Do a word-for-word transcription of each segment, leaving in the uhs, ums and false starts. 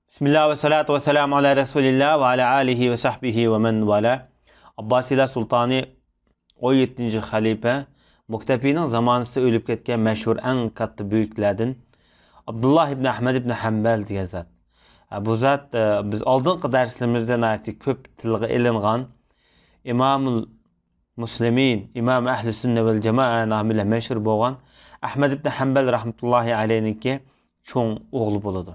بىسمىللا ۋەسسالاتۇ ۋەسسالامۇ ئالا رەسۇلىللا ۋە ئالا ئالىھى ۋە سەھبىھى ۋە مەن ۋالا. ئابباسىيلار سۇلتانى ئون يەتتىنچى خەلىپە مۇكتەپىنىڭ زامانىسىدا ئۆلۈپ كەتكەن مەشھۇر ئەڭ كاتتا بۈيۈكلەردىن ئابدۇللا ئىبن ئەھمەد ئىبن ھەمبەل دېگەن زات. ئە، بۇ زات، ئە، بىز ئالدىنقى دەرسلىرىمىزدە ناھايىتى كۆپ تىلغا ئېلىنغان ئىمامۇل مۇسلىمىن، ئىمام ئەھلى سۈننە ۋەل جامائە نامى بىلەن مەشھۇر بولغان ئەھمەد ئىبن ھەمبەل رەھمەتۇللاھى ئەلەيھنىڭكى چوڭ ئوغلى بولىدۇ.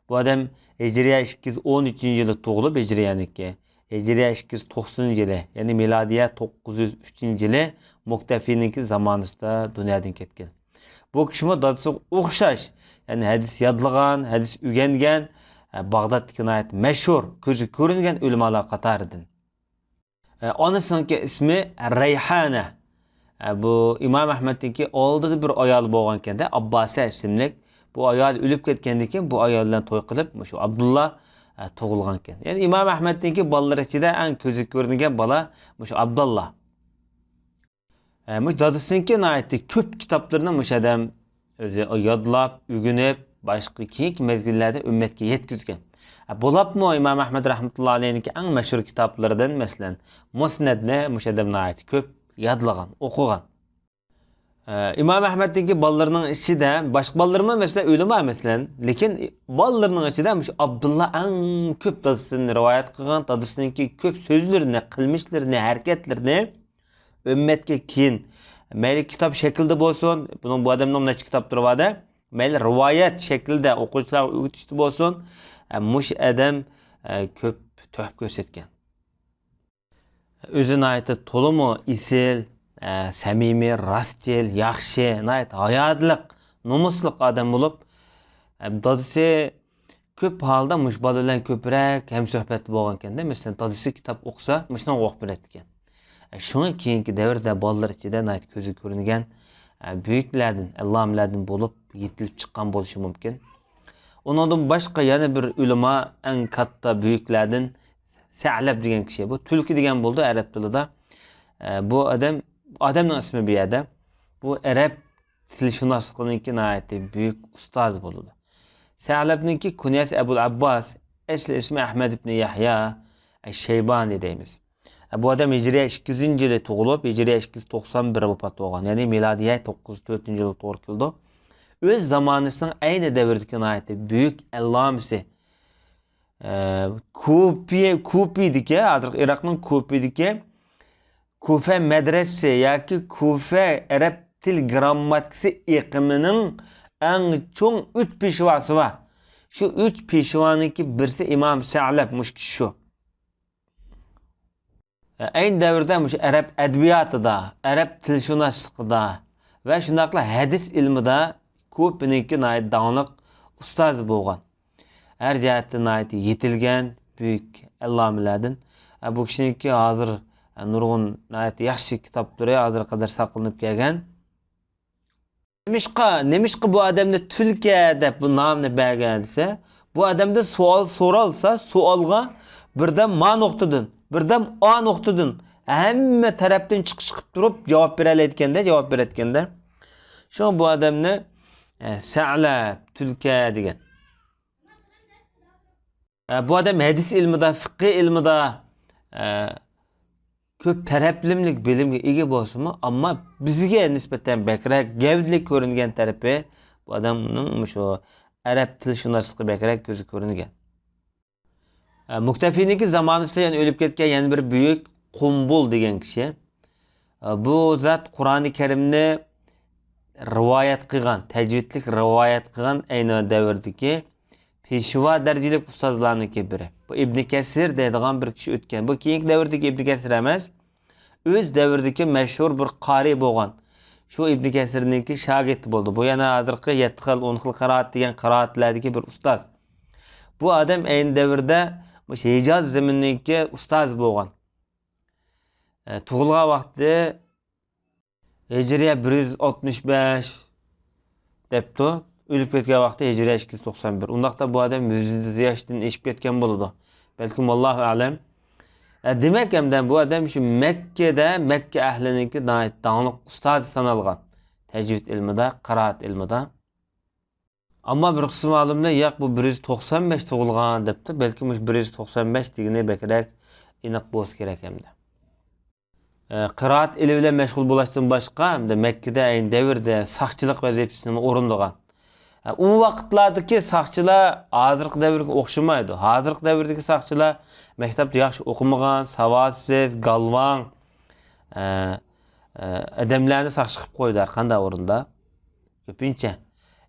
بۇ ئادەم ھىجرىيە ئىككى يۈز ئون ئۈچىنچى يىلى تۇغۇلۇپ، ھىجرىيەنىڭكى، ھىجرىيە ئىككى يۈز توقسىنىنچى يىلى، يەنى مىلادىيە توققۇز يۈز ئۈچىنچى يىلى مۇكتەفىنىڭكى زامانىسىدا دۇنيادىن كەتكەن. بۇ كىشىمۇ دادىسىغا ئوخشاش، يەنى ھەدىس يادلىغان، ھەدىس ئۆگەنگەن، ئە، باغدادتىكى ناھايىتى مەشھۇر، كۆزگە كۆرۈنگەن ئۆلىمالار قاتارىدىن. ئە، ئانىسىنىڭكى ئىسمى رەيھانە. ئە، بۇ ئىمام ئەھمەدنىڭكى ئالدىدا بىر ئايالى بولغانكەن-دە، ئابباسە ئىسىملىك. بۇ ئايالى ئۆلۈپ كەتكەندىن كېيىن، بۇ ئايال بىلەن توي قىلىپ، مۇشۇ ئابدۇللا، ئە، تۇغۇلغانكەن. يەنى ئىمام ئەھمەدنىڭكى بالىلىرى ئىچىدە ئەڭ كۆزگە كۆرۈنگەن بالا مۇشۇ ئابدۇللا. ئە، مۇشۇ دادىسىنىڭكى ناھايىتى كۆپ كىتابلىرىنى مۇشۇ ئادەم ئۆزى يادلاپ، ئۆگىنىپ، باشقا كېيىنكى مەزگىللەردە ئۈممەتكە يەتكۈزگەن. ئە، بولۇپمۇ ئىمام ئەھمەد رەھمەتۇللا ئەلەيھنىڭكى ئەڭ مەشھۇر كىتابلىرىدىن، مەسىلەن، مۇسنەدنى مۇشۇ ئادەم ناھايىتى كۆپ يادلىغان، ئوقۇغان. ئە، ئىمام ئەھمەدنىڭكى بالىلىرىنىڭ ئىچىدە، باشقا بالىلىرىمۇ، مەسىلەن، ئۆلىما، مەسىلەن، لېكىن بالىلىرىنىڭ ئىچىدە مۇشۇ ئابدۇللا ئەڭ كۆپ دادىسىدىن رىۋايەت قىلغان، دادىسىنىڭكى كۆپ سۆزلىرىنى، قىلمىشلىرىنى، ھەرىكەتلىرىنى ئۈممەتكە كېيىن، مەيلى كىتاب شەكلىدە بولسۇن، بۇنىڭ، بۇ ئادەمنىڭ نەچچە كىتابلىرى بار-دە، مەيلى رىۋايەت شەكلىدە ئوقۇغۇچىلارغا ئۆگىتىشتە بولسۇن، ئە، مۇشۇ ئادەم، ئە، كۆپ تۆھپە كۆرسەتكەن. ئۆزى ناھايىتى تولىمۇ ئېسىل، ئە، سەمىمىي، راستچىل، ياخشى، ناھايىتى ھايالىق، نومۇسلۇق ئادەم بولۇپ، ئە، دادىسى كۆپ ھالدا مۇشۇ بالا بىلەن كۆپرەك ھەمسۆھبەتتە بولغانكەن-دە، مەسىلەن، دادىسى كىتاب ئوقۇسا، مۇشۇنىڭغا ئوقۇپ بېرەتتىكەن. شۇڭا كېيىنكى دەۋردە بالىلار ئىچىدە ناھايىتى كۆزگە كۆرۈنگەن، بۈيۈكلەردىن، ئەللامىلەردىن بولۇپ يېتىلىپ چىققان بولۇشى مۇمكىن. ئۇنىڭدىن باشقا يەنە بىر ئۆلىما، ئەڭ كاتتا بۈيۈكلەردىن سەئلەب دېگەن كىشى. بۇ تۈلكە دېگەن بولىدۇ ئەرەب تىلىدا. بۇ ئادەم، ئادەمنىڭ ئىسمى بۇ يەردە. بۇ ئەرەب تىلشۇناسلىقىنىڭكى ناھايىتى بۈيۈك ئۇستازى بولىدۇ. سەئلەبنىڭكى كۇنيەسى ئەبۇل ئابباس، ئەسلى ئىسمى ئەھمەد ئىبنى يەھيا ئەش-شەيبانى دەيمىز. بۇ ئادەم ھىجرىيە ئىككى يۈزىنچى يىلى تۇغۇلۇپ، ھىجرىيە ئىككى يۈز توقسان بىر ۋاپات بولغان، يەنى مىلادىيە توققۇز يۈز تۆتىنچى يىلغا توغرا كېلىدۇ. ئۆز زامانىسىنىڭ ئەينى دەۋردىكى ناھايىتى بۈيۈك ئەللامىسى، ئە، كۇپى، كۇپىدىكى، ھازىرقى ئىراقنىڭ كۇپىدىكى كۇفە مەدرەسىسى ياكى كۇفە ئەرەب تىل گىرامماتىكىسى ئېقىمىنىڭ ئەڭ چوڭ ئۈچ پېشۋاسى بار. شۇ ئۈچ پېشۋانىڭكى بىرسى ئىمام سەئلەب، مۇشۇ كىشى شۇ. ئەينى دەۋردە مۇشۇ ئەرەب ئەدەبىياتىدا، ئەرەب تىلشۇناسلىقىدا ۋە شۇنداقلا ھەدىس ئىلمىدا كۇفىنىڭكى ناھايىتى داڭلىق ئۇستازى بولغان. ھەر جەھەتتىن ناھايىتى يېتىلگەن بۈيۈك ئەللامىلەردىن. ئە، بۇ كىشىنىڭكى ھازىر، ئە، نۇرغۇن ناھايىتى ياخشى كىتابلىرى ھازىرغا قەدەر ساقلىنىپ كەلگەن. نېمىشقا، نېمىشقا بۇ ئادەمنى تۈلكە دەپ بۇ نامنى بەرگەن دېسە، بۇ ئادەمدىن سوئال سورالسا، سوئالغا بىردەم ما نۇقتىدىن، بىردەم ئا نۇقتىدىن، ھەممە تەرەپتىن چىقىش قىلىپ تۇرۇپ جاۋاب بېرەلەيدىكەندە، جاۋاب بېرەتكەندە. شۇڭا بۇ ئادەمنى، ئە، سەئلەب، تۈلكە دېگەن. ئە، بۇ ئادەم ھەدىس ئىلمىدا، فىقھى ئىلمىدا، ئە، كۆپ تەرەپلىمىلىك بىلىمگە ئىگە بولسىمۇ، ئەمما بىزگە نىسبەتەن بەكرەك گەۋدىلىك كۆرۈنگەن تەرىپى، بۇ ئادەمنىڭ مۇشۇ ئەرەب تىلشۇناسلىقى بەكرەك كۆزگە كۆرۈنگەن. ئە، مۇكتەفىنىڭكى زامانىسىدا يەنە ئۆلۈپ كەتكەن يەنە بىر بۈيۈك قۇمبۇل دېگەن كىشى. ئە، بۇ زات قۇرئانى كەرىمنى رىۋايەت قىلغان، تەجۋىدلىك رىۋايەت قىلغان ئەينى دەۋردىكى پېشۋا دەرىجىلىك ئۇستازلارنىڭكى بىرى. بۇ ئىبنى كەسىر دەيدىغان بىر كىشى ئۆتكەن. بۇ كېيىنكى دەۋردىكى ئىبنى كەسىر ئەمەس، ئۆز دەۋرىدىكى مەشھۇر بىر قارىي بولغان. شۇ ئىبنى كەسىرنىڭكى شاگىرتى بولدى. بۇ يەنە ھازىرقى يەتتە خىل، ئون خىل قىرائەت دېگەن قىرائەتلەردىكى بىر ئۇستاز. بۇ ئادەم ئەينى دەۋردە مۇشۇ ھىجاز زېمىنىنىڭكى ئۇستازى بولغان. ئە، تۇغۇلغان ۋاقتى ھىجرىيە بىر يۈز ئاتمىش بەش دەپتۇ. ئۆلۈپ كەتكەن ۋاقتى ھىجرىيە ئىككى يۈز توقسان بىر. ئۇنداقتا بۇ ئادەم يۈز ياشتىن ئېشىپ كەتكەن بولىدۇ. بەلكىم، ۋاللاھۇ ئەلەم. ئە، دېمەك، ئەمدى بۇ ئادەم شۇ مەككىدە، مەككە ئەھلىنىڭكى ناھايىتى داڭلىق ئۇستازى سانالغان. تەجۋىد ئىلمىدا، قىرائەت ئىلمىدا. ئەمما بىر قىسىم ئالىملار، ياق، بۇ بىر يۈز توقسان بەش تۇغۇلغان دەپتۇ. بەلكىم مۇشۇ بىر يۈز توقسان بەش دېگىنى بەكرەك ئېنىق بولسا كېرەك ئەمدى. ئە، قىرائەت ئىلمى بىلەن مەشغۇل بولۇشتىن باشقا، ھەمدە مەككىدە ئەينى دەۋردە ساقچىلىق ۋەزىپىسىنىمۇ ئورۇندىغان. ئە، ئۇ ۋاقىتلاردىكى ساقچىلار ھازىرقى دەۋرگە ئوخشىمايدۇ. ھازىرقى دەۋردىكى ساقچىلار مەكتەپتە ياخشى ئوقۇمىغان، ساۋاتسىز، گالۋاڭ، ئە، ئە، ئادەملەرنى ساقچى قىلىپ قويىدۇ ھەر قانداق ئورۇندا. كۆپىنچە.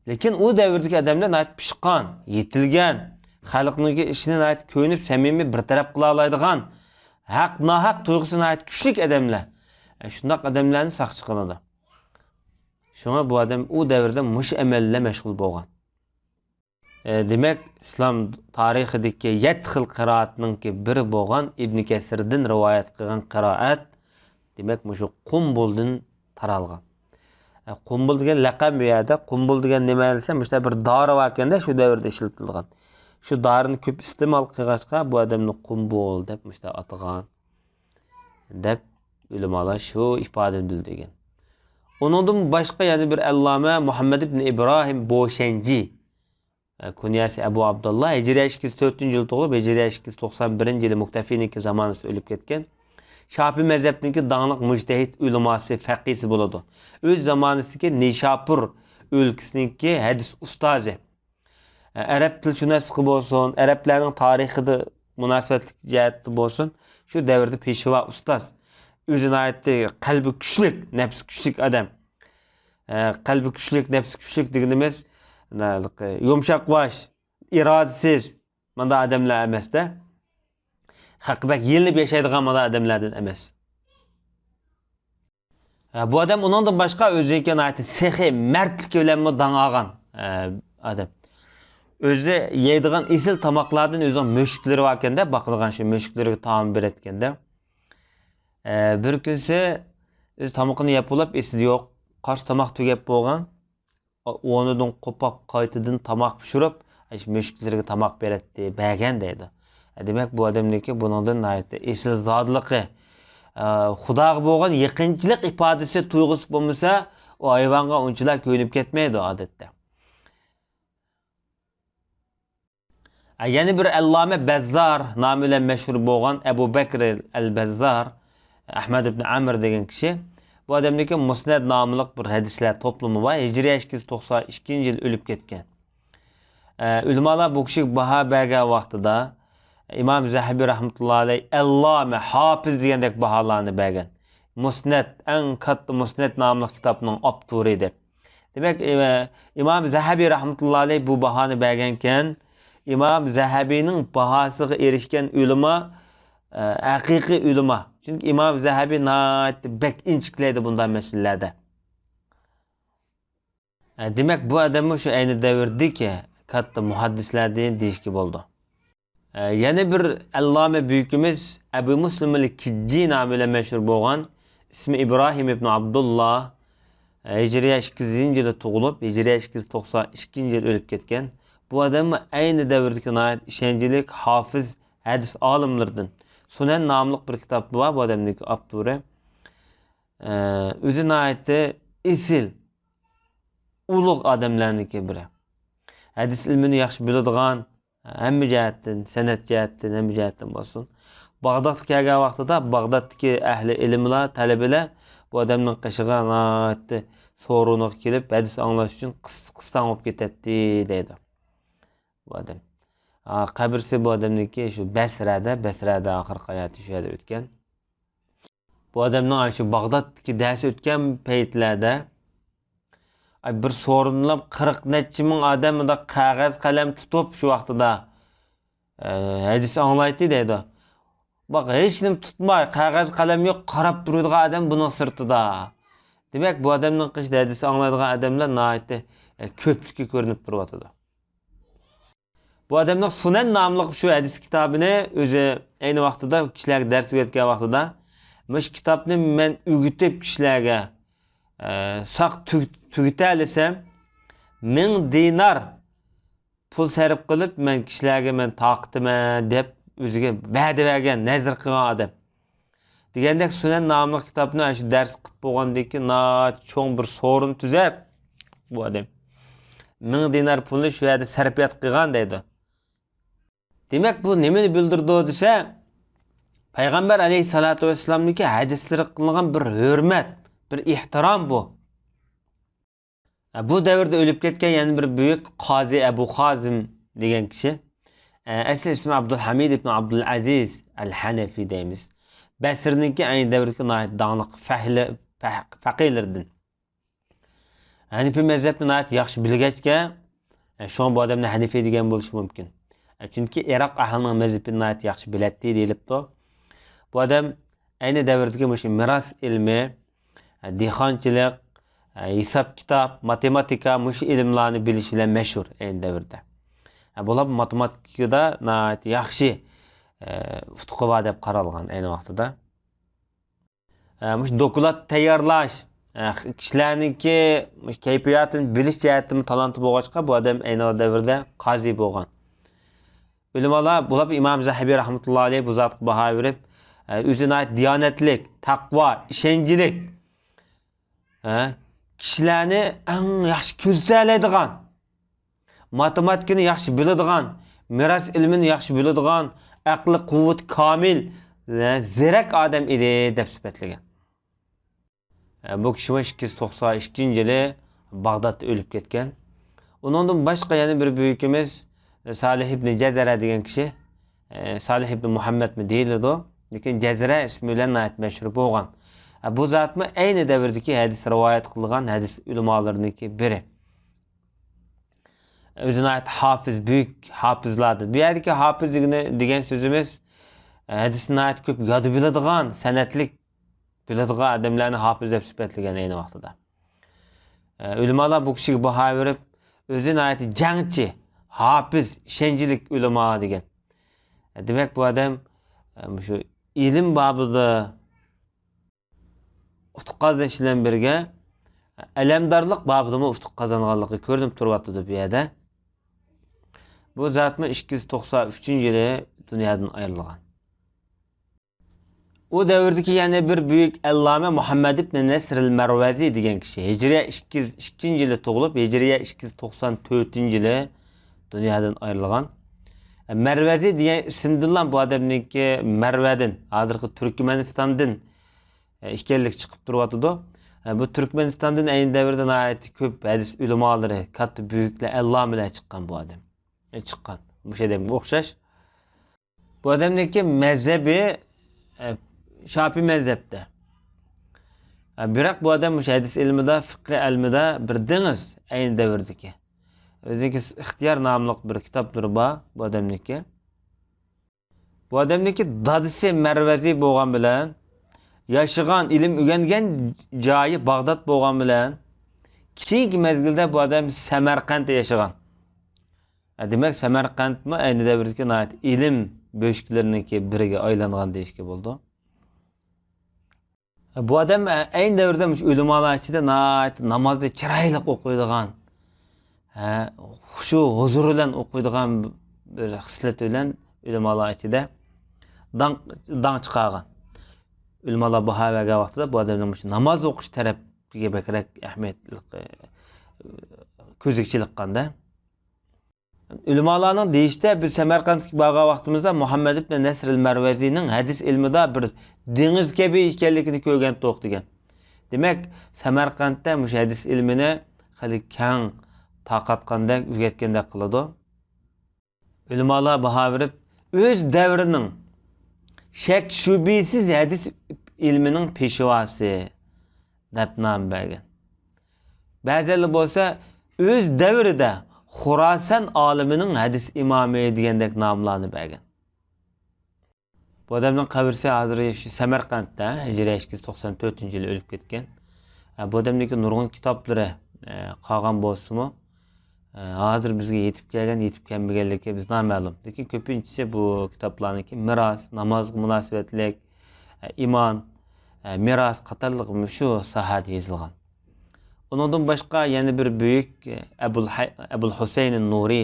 لېكىن ئۇ دەۋردىكى ئادەملەر ناھايىتى پىشقان، يېتىلگەن، خەلقنىڭكى ئىشىنى ناھايىتى كۆيۈنۈپ، سەمىمىي بىر تەرەپ قىلالايدىغان، ھەق، ناھەق تۇيغۇسى ناھايىتى كۈچلۈك ئادەملەر. ئە، شۇنداق ئادەملەرنى ساقچى قىلىدۇ. شۇڭا بۇ ئادەم ئۇ دەۋردە مۇشۇ ئەمەل بىلەن مەشغۇل بولغان. ئە، دېمەك، ئىسلام تارىخىدىكى يەتتە خىل قىرائەتنىڭكى بىرى بولغان ئىبن كەسىردىن رىۋايەت قىلغان قىرائەت، دېمەك، مۇشۇ قۇمبۇلدىن تارالغان. ئە، قۇمبۇل دېگەن لەقەم بۇ يەردە. قۇمبۇل دېگەن نېمە دېسە، مۇشۇنداق بىر دارى باركەندە، شۇ دەۋردە ئىشلىتىلىدىغان. شۇ دارىنى كۆپ ئىستېمال قىلغاچقا، بۇ ئادەمنى قۇمبۇل دەپ مۇشۇنداق ئاتىغان، دەپ ئۆلىمالار شۇ ئىپادىنى بىلدۈرگەن. ئۇنىڭدىن باشقا يەنە بىر ئەللامە مۇھەممەد ئىبن ئىبراھىم بوشەنجى، ئە، كۇنيەسى ئەبۇ ئابدۇللا، ھىجرىيە ئىككى يۈز تۆتىنچى يىلى تۇغۇلۇپ، ھىجرىيە ئىككى يۈز توقسان بىرىنچى يىلى مۇكتەفىنىڭكى زامانىسىدا ئۆلۈپ كەتكەن. شاپىي مەزھەپنىڭكى داڭلىق مۇجتەھىد ئۆلىماسى، فەقىھسى بولىدۇ. ئۆز زامانىسىدىكى نىشاپۇر ئۆلكىسىنىڭكى ھەدىس ئۇستازى. ئەرەب تىلشۇناسلىقى بولسۇن، ئەرەبلەرنىڭ تارىخىدا مۇناسىۋەتلىك جەھەتتە بولسۇن، شۇ دەۋردە پېشۋا ئۇستاز. ئۆزى ناھايىتى قەلبى كۈچلۈك، نەپسى كۈچلۈك ئادەم. ئە، قەلبى كۈچلۈك، نەپسى كۈچلۈك دېگىنىمىز، يۇمشاق باش، ئىرادىسىز، مانداق ئادەملەر ئەمەستە. خەققە بەك يېلىنىپ ياشايدىغان مانداق ئادەملەردىن ئەمەس. ئە، بۇ ئادەم ئۇنىڭدىن باشقا ئۆزىنىڭكى ناھايىتى سېخىي مەردلىكى بىلەنمۇ داڭ ئالغان، ئە، ئادەم. ئۆزى يەيدىغان ئېسىل تاماقلاردىن ئۆزىنىڭ مۈشۈكلىرى باركەندە، باقىدىغان شۇ مۈشۈكلىرىگە تائام بېرەتكەندە. ئە، بىر كۈنسى ئۆزى تامىقىنى يەپ بولاپ ئېسىدە يوق. قارىسا تاماق تۈگەپ بولغان. ئورنىدىن قوپۇپ قايتىدىن تاماق پىشۇرۇپ، ئاشۇ مۈشۈكلىرىگە تاماق بېرەتتى، بەرگەن دەيدۇ. دېمەك، بۇ ئادەمنىڭكى بۇنىڭدىن ناھايىتى ئېسىل زادىلىقى، ئە، خۇداغا بولغان يېقىنچىلىق ئىپادىسى، تۇيغۇسى بولمىسا، ئۇ ھايۋانغا ئۇنچىلا كۆيۈنۈپ كەتمەيدۇ ئادەتتە. ئە، يەنە بىر ئەللامە بەززار نامى بىلەن مەشھۇر بولغان ئەبۇ بەكر ئەل بەززار، ئەھمەد ئىبن ئەمر دېگەن كىشى. بۇ ئادەمنىڭكى مۇسنەد ناملىق بىر ھەدىسلەر توپلىمى بار. ھىجرىيە ئىككى يۈز توقسان ئىككىنچى يىل ئۆلۈپ كەتكەن. ئە، ئۆلىمالار بۇ كىشىگە باھا بەرگەن ۋاقتىدا، ئىمام زەھەبى رەھمەتۇللا ئەلەيھ ئەللامە، ھاپىز دېگەندەك باھالارنى بەرگەن. مۇسنەد، ئەڭ كاتتا مۇسنەد ناملىق كىتابنىڭ ئاپتورى دەپ. دېمەك، ئىم-، ئىمام زەھەبى رەھمەتۇللا ئەلەيھ بۇ باھانى بەرگەنكەن، ئىمام زەھەبىنىڭ باھاسىغا ئېرىشكەن ئۆلىما، ئە، ھەقىقىي ئۆلىما. چۈنكى ئىمام زەھەبى ناھايىتى بەك ئىنچىكىلەيدۇ بۇنداق مەسىلىلەردە. ئە، دېمەك، بۇ ئادەممۇ شۇ ئەينى دەۋردىكى كاتتا مۇھەددىسلەردىن دېيىشكە بولىدۇ. ئە، يەنە بىر ئەللامە بۈيۈكىمىز ئەبۇ مۇسلىم ئەل كىججى نامى بىلەن مەشھۇر بولغان، ئىسمى ئىبراھىم ئىبن ئابدۇللا، ئە، ھىجرىيە ئىككى يۈزىنچى يىلى تۇغۇلۇپ، ھىجرىيە ئىككى يۈز توقسان ئىككىنچى يىلى ئۆلۈپ كەتكەن. بۇ ئادەممۇ ئەينى دەۋردىكى ناھايىتى ئىشەنچلىك ھافىز، ھەدىس ئالىملىرىدىن. سۇنەن ناملىق بىر كىتاب بار بۇ ئادەمنىڭكى ئاپتورى. ئە، ئۆزى ناھايىتى ئېسىل، ئۇلۇغ ئادەملەرنىڭكى بىرى. ھەدىس ئىلمىنى ياخشى بىلىدىغان، ھەممە جەھەتتىن، سەنئەت جەھەتتىن، ھەممە جەھەتتىن بولسۇن. باغدادقا كەلگەن ۋاقتىدا باغدادتىكى ئەھلى ئىلىملار، تەلىبىلەر بۇ ئادەمنىڭ قېشىغا ناھايىتى سورۇنىغا كېلىپ، ھەدىس ئاڭلاش ئۈچۈن قىس-، قىستاڭ بولۇپ كېتەتتى، دەيدۇ. بۇ ئادەم. ئا، قەبرىسى بۇ ئادەمنىڭكى شۇ بەسرەدە، بەسرەدە ئاخىرقى ھاياتى شۇ يەردە ئۆتكەن. بۇ ئادەمنىڭ ئاشۇ باغدادتىكى دەرس ئۆتكەن پەيتلەردە، ئاي، بىر سورۇنلاپ قىرىق نەچچە مىڭ ئادەم مۇنداق قەغەز قەلەم تۇتۇپ شۇ ۋاقتىدا، ئە، ھەدىس ئاڭلايتتى دەيدۇ. باق، ھېچنېمە تۇتماي، قەغەز قەلەم يوق، قاراپ تۇرىدىغان ئادەم بۇنىڭ سىرتىدا. دېمەك، بۇ ئادەمنىڭ قېشىدا ھەدىس ئاڭلايدىغان ئادەملەر ناھايىتى، ئە، كۆپلۈكى كۆرۈنۈپ تۇرۇۋاتىدۇ. بۇ ئادەمنىڭ سۇنەن ناملىق شۇ ھەدىس كىتابىنى ئۆزى ئەينى ۋاقتىدا كىشىلەرگە دەرس ئۆگەتكەن ۋاقتىدا، مۇشۇ كىتابنى مەن ئۆگىتىپ كىشىلەرگە، ئە، ساق تۈگ-، تۈگىتەلىسەم، مىڭ دىنار پۇل سەرپ قىلىپ، مەن كىشىلەرگە مەن تارقىتىمەن دەپ ئۆزىگە ۋەدە بەرگەن، نەزىر قىلغان ئادەم. دېگەندەك، سۇنەن ناملىق كىتابنى ئاشۇ دەرس قىلىپ بولغاندىن كېيىن، ناھايىتى چوڭ بىر سورۇن تۈزەپ، بۇ ئادەم مىڭ دىنار پۇلنى شۇ يەردە سەرپىيات قىلغان دەيدۇ. دېمەك، بۇ نېمىنى بىلدۈرىدۇ دېسە، پەيغەمبەر ئەلەيھىسسالاتۇ ۋەسسالامنىڭكى ھەدىسلىرىگە قىلىنغان بىر ھۆرمەت، بىر ئېھتىرام بۇ. بۇ دەۋردە ئۆلۈپ كەتكەن يەنە بىر بۈيۈك قازى ئەبۇ خازىم دېگەن كىشى. ئەسلى ئىسمى ئابدۇلھەمىد ئىبن ئابدۇلئەزىز ئەل ھەنەفى دەيمىز. بەسرىنىڭكى ئەينى دەۋردىكى ناھايىتى داڭلىق فەھلى، فەھ-، فەقىھلىرىدىن. ھەنىفىي مەزھەپنى ناھايىتى ياخشى بىلگەچكە، ئە، شۇڭا بۇ ئادەمنى ھەنىفىي دېگەن بولۇشى مۇمكىن. ئە، چۈنكى ئىراق ئەھلىنىڭ مەزھىپىنى ناھايىتى ياخشى بىلەتتى دېيىلىپتۇ. بۇ ئادەم ئەينى دەۋردىكى مۇشۇ مىراس ئىلمى، ئە، دېھقانچىلىق، ئە، ھېساب-كىتاب، ماتېماتىكا، مۇشۇ ئىلىملارنى بىلىش بىلەن مەشھۇر ئەينى دەۋردە. ئە، بولۇپمۇ ماتېماتىكىدا ناھايىتى ياخشى، ئە، ئۇتۇقى بار دەپ قارالغان ئەينى ۋاقتىدا. ئە، مۇشۇ دوكلات تەييارلاش، ئە، كىشىلەرنىڭكى مۇشۇ كەيپىياتىنى بىلىش جەھەتتىمۇ تالانتى بولغاچقا، بۇ ئادەم ئەينى دەۋردە قازى بولغان. ئۆلىمالار بولۇپ ئىمام زەھەبى رەھمەتۇللا ئەلەيھ بۇ زاتقا باھا بېرىپ، ئە، ئۆزى ناھايىتى دىيانەتلىك، تەقۋا، ئىشەنچلىك، ھە، كىشىلەرنى ئەڭ ياخشى كۆزىتەلەيدىغان، ماتېماتىكىنى ياخشى بىلىدىغان، مىراس ئىلمىنى ياخشى بىلىدىغان، ئەقلى قۇۋۋىتى كامىل، زېرەك ئادەم ئىدى، دەپ سۈپەتلىگەن. بۇ كىشى ئىككى يۈز توقسان ئىككىنچى يىلى باغدادتا ئۆلۈپ كەتكەن. ئۇنىڭدىن باشقا يەنە بىر بۈيۈكىمىز سالىھ ئىبنى جەزەرە دېگەن كىشى، سالىھ ئىبنى مۇھەممەدمۇ دېيىلىدۇ، لېكىن جەزەرە ئىسمى بىلەن ناھايىتى مەشھۇر بولغان. بۇ زاتمۇ ئەينى دەۋردىكى ھەدىس رىۋايەت قىلغان ھەدىس ئۆلىمالىرىنىڭكى بىرى. ئۆزى ناھايىتى ھاپىز، بۈيۈك ھاپىزلاردىن. بۇ يەردىكى ھاپىز دېگىنى، دېگەن سۆزىمىز، ھەدىسنى ناھايىتى كۆپ ياد بىلىدىغان، سەنەدلىك بىلىدىغان ئادەملەرنى ھاپىز دەپ سۈپەتلىگەن ئەينى ۋاقتىدا. ئۆلىمالار بۇ كىشىگە باھا بېرىپ، ئۆزى ناھايىتى جەڭچى، ھاپىز، ئىشەنچلىك ئۆلىما دېگەن. دېمەك، بۇ ئادەم، مۇشۇ ئىلىم بابىدا ئۇتۇق قازىنىش بىلەن بىرگە، ئەلەمدارلىق بابىدىمۇ ئۇتۇق قازانغانلىقى كۆرۈنۈپ تۇرۇۋاتىدۇ بۇ يەردە. بۇ زاتمۇ ئىككى يۈز توقسان ئۈچىنچى يىلى دۇنيادىن ئايرىلغان. ئۇ دەۋردىكى يەنە بىر بۈيۈك ئەللامە مۇھەممەد ئىبن نەسرىل مەرۋەزى دېگەن كىشى ھىجرىيە ئىككى يۈز ئىككىنچى يىلى تۇغۇلۇپ، ھىجرىيە ئىككى يۈز توقسان تۆتىنچى يىلى دۇنيادىن ئايرىلغان. مەرۋەزى دېگەن ئىسىمدىنلا بۇ ئادەمنىڭكى مەرۋەدىن، ھازىرقى تۈركمەنىستاندىن ئىكەنلىكى چىقىپ تۇرۇۋاتىدۇ. بۇ تۈركمەنىستاندىن ئەينى دەۋردە ناھايىتى كۆپ ھەدىس ئۆلىمالىرى، كاتتا بۈيۈكلەر، ئەللامىلەر چىققان بۇ ئادەم. چىققان. مۇشۇ ئادەمگە ئوخشاش. بۇ ئادەمنىڭكى مەزھەبى، ئە، شاپىي مەزھەپتە. ئە، بىراق بۇ ئادەم مۇشۇ ھەدىس ئىلمىدا، فىقھى ئىلمىدا بىر دېڭىز ئەينى دەۋردىكى. ئۆزىنىڭكى ئىختىيار ناملىق بىر كىتابلىرى بار بۇ ئادەمنىڭكى. بۇ ئادەمنىڭكى دادىسى مەرۋەزى بولغان بىلەن، ياشىغان، ئىلىم ئۆگەنگەن جايى باغداد بولغان بىلەن، كېيىنكى مەزگىلدە بۇ ئادەم سەمەرقەنتتە ياشىغان. ئە، دېمەك، سەمەرقەنتمۇ ئەينى دەۋردىكى ناھايىتى ئىلىم بۆشۈكلىرىنىڭكى بىرىگە ئايلانغان دېيىشكە بولىدۇ. بۇ ئادەم، ئە، ئەينى دەۋردە مۇشۇ ئۆلىمالار ئىچىدە ناھايىتى نامازنى چىرايلىق ئوقۇيدىغان، ھە، خۇشۇ، ھۇزۇر بىلەن ئوقۇيدىغان بىر خىسلىتى بىلەن ئۆلىمالار ئىچىدە داڭ، داڭ چىقارغان. ئۆلىمالار باھا بەرگەن ۋاقتىدا بۇ ئادەمنىڭ مۇشۇ ناماز ئوقۇش تەرەپىگە بەكرەك ئەھمىيەتلىك، ئە، كۆزگە چېلىققاندا. ئۆلىمالارنىڭ دېيىشىچە، بىز سەمەرقەنتكە بارغان ۋاقتىمىزدا مۇھەممەد ئىبن نەسرىل مەرۋەزىنىڭ ھەدىس ئىلمىدا بىر دېڭىز كەبى ئىكەنلىكىنى كۆرگەنتۇق دېگەن. دېمەك، سەمەرقەنتتە مۇشۇ ھەدىس ئىلمىنى خېلى كەڭ تارقاتقاندەك، ئۆگەتكەندەك قىلىدۇ. ئۆلىمالار باھا بېرىپ، ئۆز دەۋرىنىڭ شەك-شۈبھىسىز ھەدىس ئىلمىنىڭ پېشۋاسى دەپ نام بەرگەن. بەزىلەر بولسا ئۆز دەۋرىدە خوراسان ئالىمىنىڭ ھەدىس ئىمامى دېگەندەك ناملارنى بەرگەن. بۇ ئادەمنىڭ قەبرىسى ھازىر شۇ سەمەرقەنتتە، ھىجرىيە ئىككى يۈز توقسان تۆتىنچى يىلى ئۆلۈپ كەتكەن. ئە، بۇ ئادەمنىڭكى نۇرغۇن كىتابلىرى، ئە، قالغان بولسىمۇ، ئە، ھازىر بىزگە يېتىپ كەلگەن، يېتىپ كەلمىگەنلىكى بىز نامەلۇم. لېكىن كۆپىنچىسى بۇ كىتابلارنىڭكى مىراس، نامازغا مۇناسىۋەتلىك، ئە، ئىمان، ئە، مىراس قاتارلىق مۇشۇ ساھەدە يېزىلغان. ئۇنىڭدىن باشقا يەنە بىر بۈيۈك، ئە، ئەبۇل ھەي-، ئەبۇل ھۈسەين نۇرى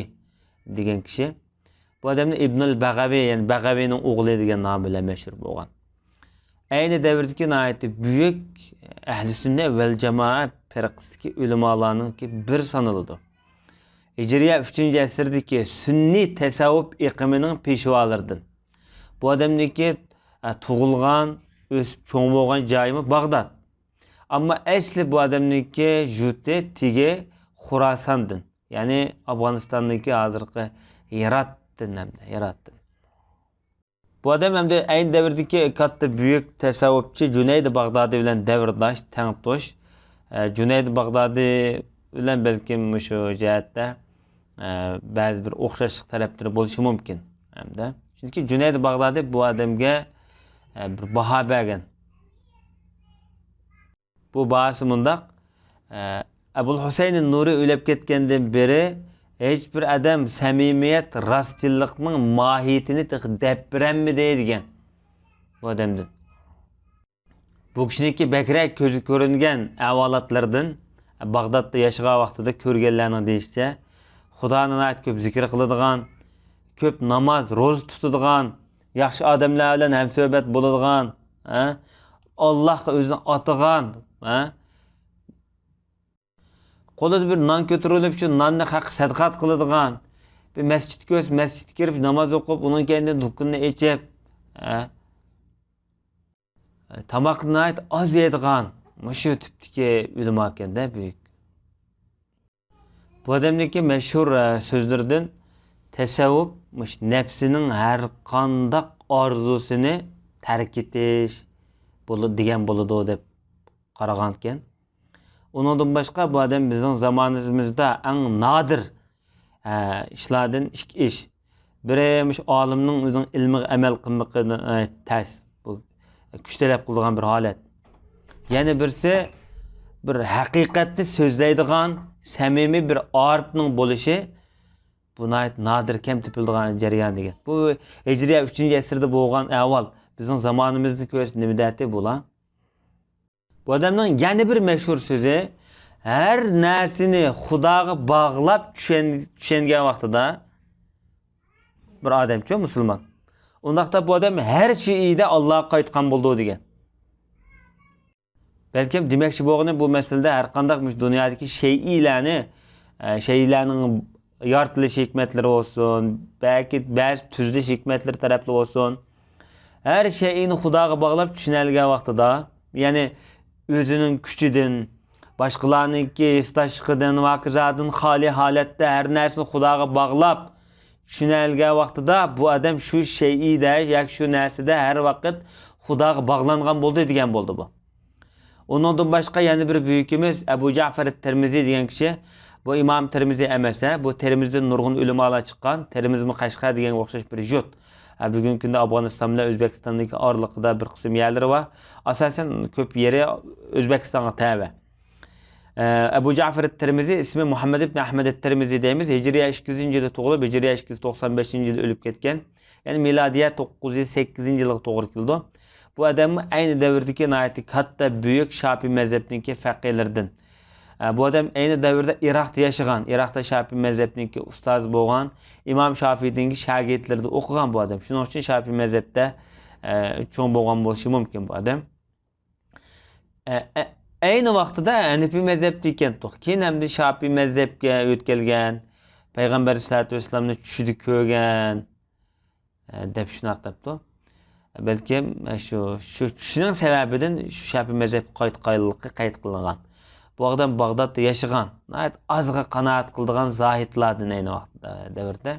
دېگەن كىشى. بۇ ئادەمنى ئىبنۇل بەغەۋى، يەنى بەغەۋىنىڭ ئوغلى دېگەن نام بىلەن مەشھۇر بولغان. ئەينى دەۋردىكى ناھايىتى بۈيۈك ئەھلى سۈننە ۋەل جامائە پىرقىسىدىكى ئۆلىمالارنىڭكى بىر سانىلىدۇ. ھىجرىيە ئۈچىنچى ئەسىردىكى سۈننىي تەسەۋۋۇپ ئېقىمىنىڭ پېشۋالىرىدىن. بۇ ئادەمنىڭكى، ئە، تۇغۇلغان، ئۆسۈپ چوڭ بولغان جايىمۇ باغداد. ئەمما ئەسلى بۇ ئادەمنىڭكى يۇرتى تېگى خوراساندىن، يەنى ئافغانىستاندىكى ھازىرقى ھىراتتىن ھەمدە ھىراتتىن. بۇ ئادەم ھەمدە ئەينى دەۋردىكى كاتتا بۈيۈك تەسەۋۋۇپچى جۇنەيدى باغدادى بىلەن دەۋرداش، تەڭتۇش. ئە، جۇنەيدى باغدادى بىلەن بەلكىم مۇشۇ جەھەتتە، ئە، بەزى بىر ئوخشاشلىق تەرەپلىرى بولۇشى مۇمكىن. ھەمدە چۈنكى جۇنەيدى باغدادى بۇ ئادەمگە، ئە، بىر باھا بەرگەن. بۇ باھاسى مۇنداق، ئە، ئەبۇل ھۈسەينى نۇرى ئۆلۈپ كەتكەندىن بېرى ھېچبىر ئادەم سەمىمىيەت، راستچىللىقنىڭ ماھىيىتىنى تېخى دەپ بېرەلمىدى دېگەن بۇ ئادەمدىن. بۇ كىشىنىڭكى بەكرەك كۆزگە كۆرۈنگەن ئەھۋالاتلىرىدىن، باغدادتا ياشىغان ۋاقتىدا كۆرگەنلەرنىڭ دېيىشىچە، خۇدانى ناھايىتى كۆپ زىكىر قىلىدىغان، كۆپ ناماز، روزا تۇتىدىغان، ياخشى ئادەملەر بىلەن ھەمسۆھبەت بولىدىغان، ھە؟ ئاللاھقا ئۆزىنى ئاتىغان، ھە؟ قولىدا بىر نان كۆتۈرۈلۈپ، شۇ ناننى خەققە سەدىقات قىلىدىغان، بىر مەسچىت كۆرسە، مەسچىتكە كىرىپ ناماز ئوقۇپ، ئۇنىڭ كەينىدىن دۇكىنىنى ئېچىپ، ھە؟ تاماقنى ناھايىتى ئاز يەيدىغان، مۇشۇ تىپتىكى ئۆلىما ئىكەندە، بۈيۈك. بۇ ئادەمنىڭكى مەشھۇر، ئە، سۆزلىرىدىن، تەسەۋۋۇپ مۇشۇ نەپسىنىڭ ھەر قانداق ئارزۇسىنى تەرك ئېتىش بولۇ-، دېگەن بولىدۇ دەپ قارىغانىكەن. ئۇنىڭدىن باشقا بۇ ئادەم بىزنىڭ زامانىمىزدا ئەڭ نادىر، ئە، ئىشلاردىن ئىككى ئىش. بىرى مۇشۇ ئالىمنىڭ ئۆزىنىڭ ئىلمىغا ئەمەل قىلمىقىدىن، ئە، تەس، بۇ كۈچ تەلەپ قىلىدىغان بىر ھالەت. يەنە بىرسى بىر ھەقىقەتنى سۆزلەيدىغان سەمىمىي بىر ئارىپنىڭ بولۇشى، بۇ ناھايىتى نادىر، كەم تېپىلىدىغان جەريان دېگەن. بۇ ھىجرىيە ئۈچىنچى ئەسىردە بولغان ئەھۋال. بىزنىڭ زامانىمىزنى كۆرسە نېمە دەتى بۇلار؟ بۇ ئادەمنىڭ يەنە بىر مەشھۇر سۆزى، ھەر نەرسىنى خۇداغا باغلاپ چۈشەن-، چۈشەنگەن ۋاقتىدا، بىر ئادەمچۇ، مۇسۇلمان، ئۇنداقتا بۇ ئادەم ھەر شەيئىدە ئاللاغا قايتقان بولىدۇ دېگەن. بەلكىم دېمەكچى بولغىنى بۇ مەسىلىدە ھەر قانداق مۇشۇ دۇنيادىكى شەيئىلەرنى، ئە، شەيئىلەرنىڭ يارىتىلىش ھېكمەتلىرى بولسۇن، بەلكى بەزى تۈزۈلۈش ھېكمەتلىرى تەرەپلىرى بولسۇن، ھەر شەيئىنى خۇداغا باغلاپ چۈشىنەلىگەن ۋاقتىدا، يەنى ئۆزىنىڭ كۈچىدىن، باشقىلارنىڭكى ھېسداشلىقىدىن ۋە ھاكازادىن خالىي ھالەتتە ھەر نەرسىنى خۇداغا باغلاپ چۈشىنەلىگەن ۋاقتىدا، بۇ ئادەم شۇ شەيئىدە ياكى شۇ نەرسىدە ھەر ۋاقىت خۇداغا باغلانغان بولدى دېگەن بولدى بۇ. ئۇنىڭدىن باشقا يەنە بىر بۈيۈكىمىز ئەبۇ جەفەر تىرمىزى دېگەن كىشى، بۇ ئىمام تىرمىزى ئەمەس، ھە، بۇ تىرمىزدىن نۇرغۇن ئۆلىمالار چىققان، تىرمىزمۇ قەشقەر دېگەنگە ئوخشاش بىر يۇرت. ھە، بۈگۈنكى كۈندە ئافغانىستان بىلەن ئۆزبېكىستاندىكى ئارىلىقىدا بىر قىسىم يەرلىرى بار. ئاساسەن كۆپ يېرى ئۆزبېكىستانغا تەۋە. ئە، ئەبۇ جەفەر تىرمىزى، ئىسمى مۇھەممەد ئىبن ئەھمەد تىرمىزى دەيمىز. ھىجرىيە ئىككى يۈزىنچى يىلى تۇغۇلۇپ، ھىجرىيە ئىككى يۈز توقسان بەشىنچى يىلى ئۆلۈپ كەتكەن. يەنى مىلادىيە توققۇز يۈز سەككىزىنچى يىلغا توغرا كېلىدۇ. بۇ ئادەممۇ ئەينى دەۋردىكى ناھايىتى كاتتا، بۈيۈك شاپىي مەزھەپنىڭكى فەقىھلىرىدىن. ئە، بۇ ئادەم ئەينى دەۋردە ئىراقتا ياشىغان، ئىراقتا شاپىي مەزھەپنىڭكى ئۇستازى بولغان، ئىمام شاپىينىڭكى شاگىرتلىرىدا ئوقۇغان بۇ ئادەم. شۇنىڭ ئۈچۈن شاپىي مەزھەپتە، ئە، چوڭ بولغان بولۇشى مۇمكىن بۇ ئادەم. ئە، ئە، ئەينى ۋاقتىدا ھەنىپىي مەزھەپتە ئىكەنتۇق. كېيىن ئەمدى شاپىي مەزھەپكە ئۆتكەلگەن، پەيغەمبەر ئەلەيھىسسالاتۇ ۋەسسالامنى چۈشىدە كۆرگەن، ئە، دەپ شۇنداق دەپتۇ. بەلكىم، ئە، شۇ، شۇ چۈشىنىڭ سەۋەبىدىن شۇ شاپىي مەزھەپكە قايتا قايلىقى قەيت قىلىنغان. بۇ ئادەم باغدادتا ياشىغان، ناھايىتى ئازغا قانائەت قىلىدىغان زاھىدلاردىن ئەينى ۋاقىت، ئە، دەۋردە.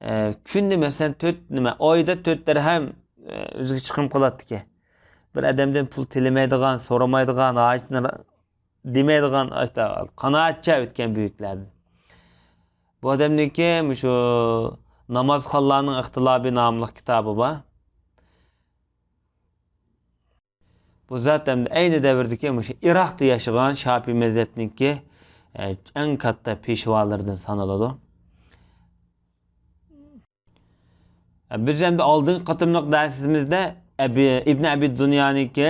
ئە، كۈندە مەسىلەن، تۆت، نېمە، ئايدا تۆت دىرھەم، ئە، ئۆزىگە چىقىم قىلاتتىكەن. بىر ئادەمدىن پۇل تىلىمەيدىغان، سورىمايدىغان، ھاجىتىنى را-، دېمەيدىغان، ئاشتا قانائەتچە ئۆتكەن بۈيۈكلەردىن. بۇ ئادەمنىڭكى مۇشۇ نامازخانلارنىڭ ئىختىلابى ناملىق كىتابى بار. بۇ زات ئەمدى ئەينى دەۋردىكى مۇشۇ ئىراقتا ياشىغان شاپىي مەزھەپنىڭكى، ئە، ئەڭ كاتتا پېشۋالىرىدىن سانىلىدۇ. بىز ئەمدى ئالدىنقى قېتىملىق دەرسىمىزدە ئەبى، ئىبن ئەبى دۇنيانىڭكى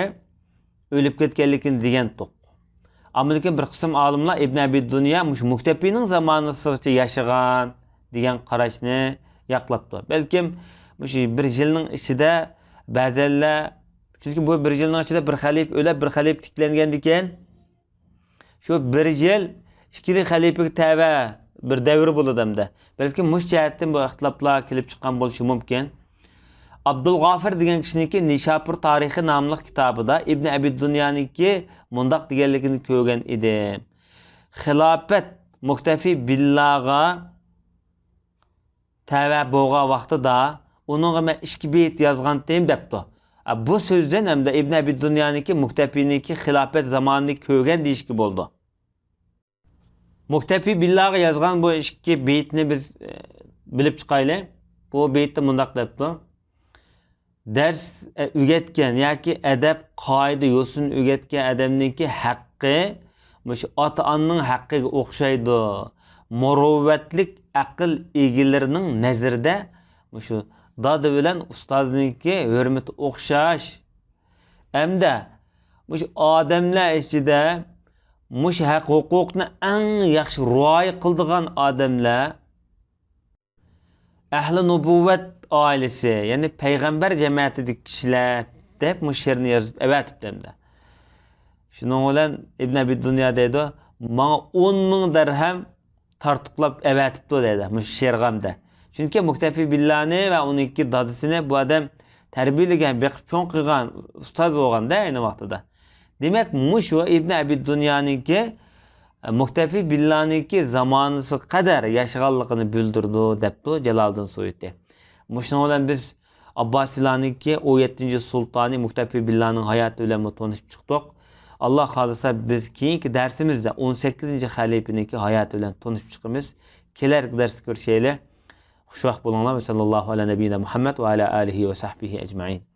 ئۆلۈپ كەتكەنلىكىنى دېگەنتۇق. ئەمما لېكىن بىر قىسىم ئالىملار ئىبن ئەبى دۇنيا مۇشۇ مۇكتەپىنىڭ زامانىسىغىچە ياشىغان دېگەن قاراشنى ياقلاپتۇ. بەلكىم مۇشۇ بىر يىلنىڭ ئىچىدە بەزەنلەر، چۈنكى بۇ بىر يىلنىڭ ئىچىدە بىر خەلىپە ئۆلۈپ، بىر خەلىپە تىكلەنگەندىكىن، شۇ بىر يىل ئىككىلا خەلىپىگە تەۋە بىر دەۋرى بولىدۇ ھەمدە. بەلكىم مۇشۇ جەھەتتىن بۇ ئىختىلاپلار كېلىپ چىققان بولۇشى مۇمكىن. ئابدۇلغافىر دېگەن كىشىنىڭكى نىشاپۇر تارىخى ناملىق كىتابىدا ئىبن ئەبى دۇنيانىڭكى مۇنداق دېگەنلىكىنى كۆرگەن ئىدىم. خىلاپەت مۇكتەفى بىللاغا تەۋە بولغان ۋاقتىدا ئۇنىڭغا مەن ئىككى بېيىت يازغانتىم دەپتۇ. ئە، بۇ سۆزدىن ھەمدە ئىبن ئەبى دۇنيانىڭكى مۇكتەپىنىڭكى خىلاپەت زامانىنى كۆرگەن دېيىشكە بولىدۇ. مۇكتەپى بىللاغا يازغان بۇ ئىككى بېيىتنى بىز، ئە، بىلىپ چىقايلى. بۇ بېيىتتە مۇنداق دەپتۇ. دەرس، ئە، ئۆگەتكەن ياكى ئەدەپ، قائىدە، يوسۇن ئۆگەتكەن ئادەمنىڭكى ھەققى مۇشۇ ئاتا-ئانىنىڭ ھەققىگە ئوخشايدۇ. مۇرۇۋۋەتلىك ئەقىل ئىگىلىرىنىڭ نەزىرىدە مۇشۇ دادا بىلەن ئۇستازنىڭكى ھۆرمىتى ئوخشاش. ھەمدە مۇشۇ ئادەملەر ئىچىدە مۇشۇ ھەق ھوقۇقنى ئەڭ ياخشى رىئايە قىلىدىغان ئادەملەر ئەھلى نۇبۇۋۋەت ئائىلىسى، يەنى پەيغەمبەر جەمەتىدىكى كىشىلەر دەپ مۇشۇ شېئىرنى يازىپ ئەۋەتىپتۇ ھەمدە. شۇنىڭ بىلەن ئىبن ئەبى دۇنيا دەيدۇ، ماڭا ئون مىڭ دىرھەم تارتۇقلاپ ئەۋەتىپتۇ دەيدۇ مۇشۇ شېئىرغا ھەمدە. چۈنكى مۇكتەفى بىللانى ۋە ئۇنىڭكى دادىسىنى بۇ ئادەم تەربىيەلىگەن، بېقىپ چوڭ قىلغان ئۇستاز بولغاندا ئەينى ۋاقتىدا. دېمەك، مۇشۇ ئىبن ئەبى دۇنيانىڭكى، مۇكتەفى بىللانىڭكى زامانىسىغا قەدەر ياشىغانلىقىنى بىلدۈرىدۇ، دەپتۇ جالالىدىن سۇيۇتى. مۇشۇنىڭ بىلەن بىز ئابباسىيلارنىڭكى ئون يەتتىنچى سۇلتانى مۇكتەپى بىللانىڭ ھاياتى بىلەنمۇ تونۇشۇپ چىقتۇق. ئاللا خالىسا، بىز كېيىنكى دەرسىمىزدە ئون سەككىزىنچى خەلىپىنىڭكى ھاياتى بىلەن تونۇشۇپ چىقىمىز. كېلەركى دەرستە كۆرۈشەيلى. خۇشۋاق بولۇڭلار. ۋە سەللەللاھۇ ئەلا نەبىييىنا مۇھەممەد ۋە ئەلا ئالىھى ۋە سەھبىھى ئەجمەئىن.